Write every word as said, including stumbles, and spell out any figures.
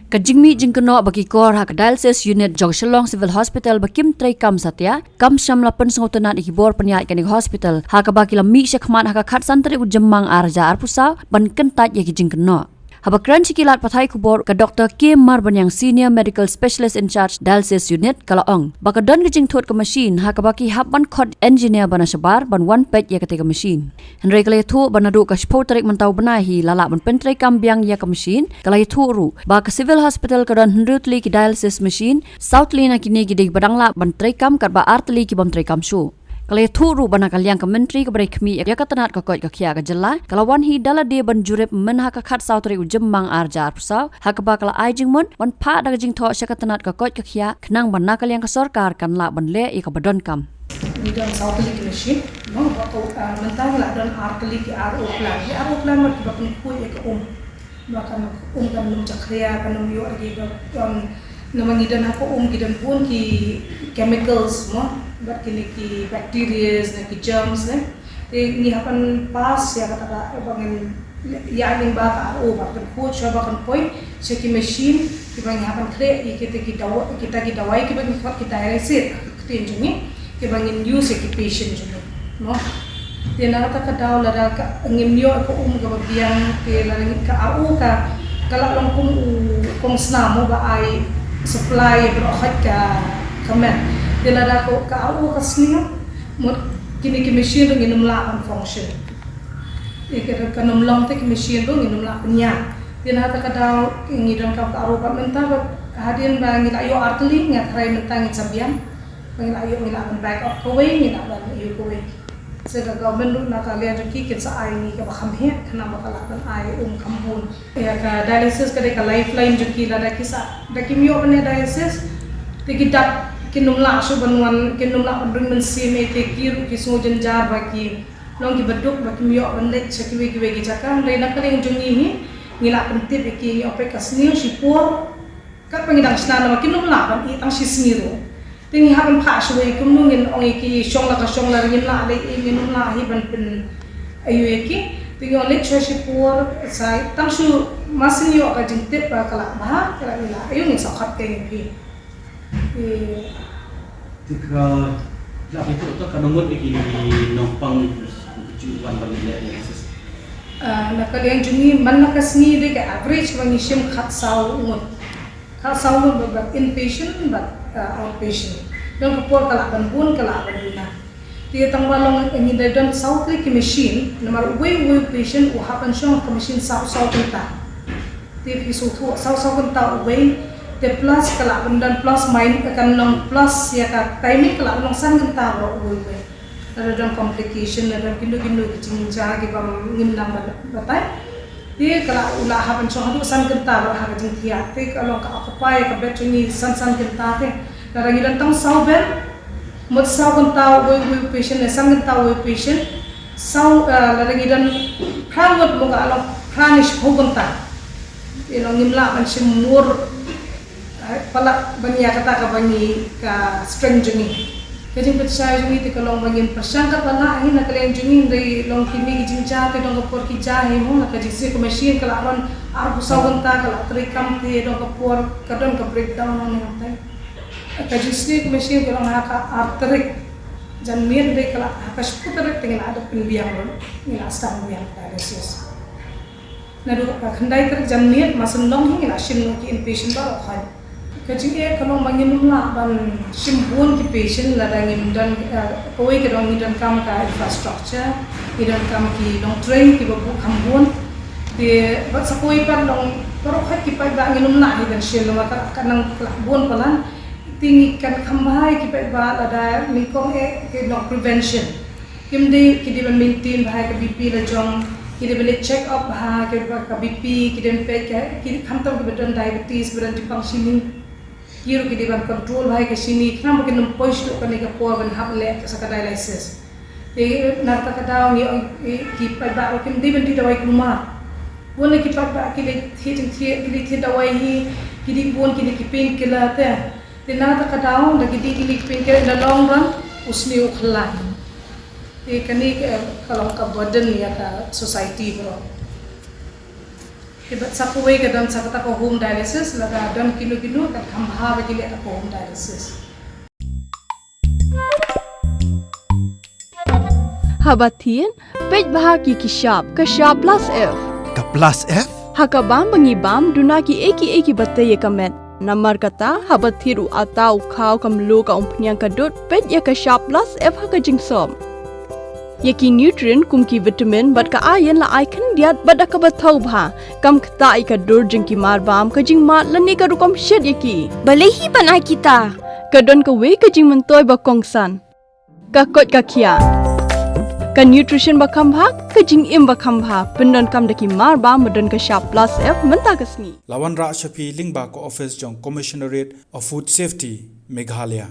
Ka jingmih jingkynnoh ba ki kor ha ka dialysis unit jong Shillong Civil Hospital ba kim treikam satia kam shym la pynsngewtynnad ïa ki bor pynïaid kane ka hospital, ha kaba ki la mih shakhmat ha ka khatsan tarik u Jymmang ar hajar arphew saw ban kyntait ïa ki jingkynnoh. Haba kren sha ki lad pathai khubor, ka Doktor K Marbaniang, Senior Medical Specialist in Charge, Dialysis Unit, ka la ong ba ka don ka jingthut ka machine, ha kaba ki hap ban khot engineer ba na shabar ban wan peit ïa katei ka machine. Hynrei ka la ïathuh ba naduh ka shiphew tarik mynta u bnai hi la lah ban pyntreikam biang ïa ka machine. Ka la ïathuh ruh ba ka Civil Hospital ka don hynriew tylli ki dialysis machine, saw tylli na kine ki dei ba dang lah ban treikam, katba ar tylli ki bym treikam shuh. Ka la ïathuh ruh ba na ka liang ka Myntri kaba dei khmih ïa ka tnat ka koit ka khiah ka jylla, ka la wan hi da lade ban jurip mynha ka khatsaw tarik u Jymmang ar hajar arphew saw, ha kaba ka la ai jingmut ban phah da ka jingthoh sha ka tnat ka koit ka khiah, khnang ba na ka liang ka sorkar kan lah ban leh ïa kaba donkam. Ngi don saw tylli ki machine, no, ba ko, ah, mynta ngi la don ar tylli ki R O plant. Ki R O plant mut kiba pynkhuid ïa ka um. Ba kan um kan ym jakhlia, kan ym ïoh ïa ki ba, um, namar ngi don ha ka um ki don bun ki chemicals, mo, bad kine ki bacterias ne ki germs ne. Te ngi hap ban pass ïa kata ka ba ngin ïa lyngba ka R O ba kan khuid shuwa ba kan poi sha ki machine kiba ngi hap ban khreh ïa kita ki dawa, kita ki dawai kiba ngi khot ki dialysis, ka ktien jong ngi, kiba ngin use ïa ki patient jong ngi, mo. Te na kata ka daw lada ka ngim ïoh ka um kaba biang, te lada ngi ka R O ka, ka la long kum u kongsnam mo ba ai supply ïa baroh khoit ka, ka met. Te lada ka, ka R O ka sniew, mut kine ki machine ruh ngin ym lah ban function. Ïa ka, kan ym long te ki machine ruh ngin ym lah pynïaid. Te na kata ka daw ngi donkam ka R O bad mynta bad hadien ba ngi la ïoh ar tylli, nga tharai mynta ngin sa biang. Ba ngi la ïoh, ngi la ban back up kawei, ngi la ban ïoh kawei. Sa ka government ruh na ka liang jong ki kin sa ai ngi kaba kham heh, khnang ba ka lah ban ai um kham bun. Ïa ka dialysis ka dei ka lifeline jong ki, lada ki sa, da kim ïoh ban ïa dialysis, te ki dak kin ym lah shuh ban wan, kin ym lah ban ring mynsiem, te ki ruh ki sngew jynjar ba ki long kiba duk ba kim ïoh ban leit sha kiwei kiwei ki jaka. Hynrei na ka liang jong ngi hi, ngi la pyntip ïa ki, ngi ong peit ka sniew shipor, katba ngi dang shna namar kin ym lah ban ïeh tang shi sngi ruh. Te ngi hap ban phah shuwa ïa kumno ngin ong ïa ki shong la ka shong, la ngim lah leh, ngin ym lah hi ban pyn, aiu ïa ki. Te ngi ong leit shuwa shipor, sa tang shu, ma shu ïoh ka jingtip ba ka lah bha, ka lah, ngi lah, aiu ngin sa khot keiñ ïa phi. Te, te ka, la phi tu ka nongbud ïa ki nongpang ki ju wan ban leh dialysis. Ah, na ka liang jong ngi man la ka sngi dei ka average ba ngi shim khatsaw ngut. Khatsaw ngut bad, bad inpatient bad, ah, outpatient. Don ka por ka lah ban bun, ka lah ban duna. Te tang ba long ngi dei don saw tylli ki machine, namar uwei uwei u patient u hap ban shong ka machine saw saw kynta. Te phi sngewthuh saw saw kynta uwei, te plus ka lah ban don plus min, kan long plus ïa ka timing ka lah ban long san kynta baroh uwei uwei. Lada don complication, lada don kino kino ki jingjia kiba ngim nang ba-, batai. Te ka lah u lah hap ban shong haduh san kynta baroh ha ka jingthiah. Te ka long ka occupy ka bed jong ngi san san kynta te. Lada ngi don tang saw bed, mut saw kynta uwei uwei u patient ne san kynta uwei u patient. Saw, eh, lada ngi don phra ngut mo ka long phra ne shiphew kynta. Te long ngim lah ban shim mur, eh, palat ban ïa kata kaba ngi ka strength jong ngi. Ka jingpynshai jong ngi te ka long ba ngin pyrshang katba lah hi na ka liang jong ngi, hynrei long kine ki jingjia te don ka por ki jia hi mo, na ka jingsniew ka machine ka lah run arphew saw kynta ka lah treikam te don ka por ka don ka breakdown ne hangtai. Ka jingsniew ka machine ka long ha ka ar tarik janmiet, hynrei ka lah ha ka shiphew tarik te ngi lah dep pynbiang ruh, ngi lah sdang biang dialysis. Naduh ka khyndai tarik janmiet, ma shen long hi ngi lah shim noh ki inpatient baroh khoit. Ka jingeh ka long ba ngin ym lah ban shim bun ki patient lada ngim don, eh, kawei ka dei ngi donkam ka infrastructure, ngi donkam ki nongtrei kiba buh kham bun. Te bad sa kawei pat long baroh khoit ki paidbah ngin ym lah hi ban shim namar ka, ka nang ka lah bun palat. Te ngi kan kham bha ïa ki paidbah lada nyngkong eh ki long prevention. Kim dei, ki dei ban maintain bha ka B P la jong, ki dei ban leit check up bha ka, ka B P, ki dei ban peit ka, ki khamtam kiba don diabetes, ba don jingpang shini. Ki ruh ki dei ban control bha ka shini, khnang ba kin ym poi shuh kane ka por ban hap leh sa ka dialysis. Te na kata ka daw ngi ong, eh, ki paidbah ruh kim dei ban dih dawai kulmar. Bun na ki paidbah ki leit thied jingthied, ki leit thied dawai hi, ki dih bun kine ki painkiller te. Te na kata ka daw, da ki dih kine ki painkiller in the long run, u sniew u khlaiñ. Te kane ka, ka long ka burden ïa ka society baroh. Ki bad sa kawei ka don sa kata ka home dialysis, lada don kino kino ka kham bha ba ki leh ka home dialysis. Haba thied, peit bha ki ki shap, ka shap plus F. Ka plus F? Ha ka bam ba ngi bam, duna ki ei ki ei ki ba tei ïa ka met. Namar kata, haba thied u ata, u khaw, ka mluh, ka umphniang, ka dud, peit ïa ka shap plus F ha ka jingsop. Ïa ki nutrient kum ki vitamin bad ka iron la ai khyndiat bad da kaba thaw bha. Kam ktah ïa ka dur jong ki mar bam, ka jingmad lane ka rukom shet ïa ki. Balei hi ban ai kita? Ka don kawei ka jingmyntoi ba kongsan. Ka koit ka khiah. Ka nutrition ba kham bha, ka jingim ba kham bha. Pyndonkam da ki mar bam ba don ka shap plus F mynta ka sngi. La wanrah sha phi lyngba ka office jong Commissionerate of Food Safety, Meghalaya.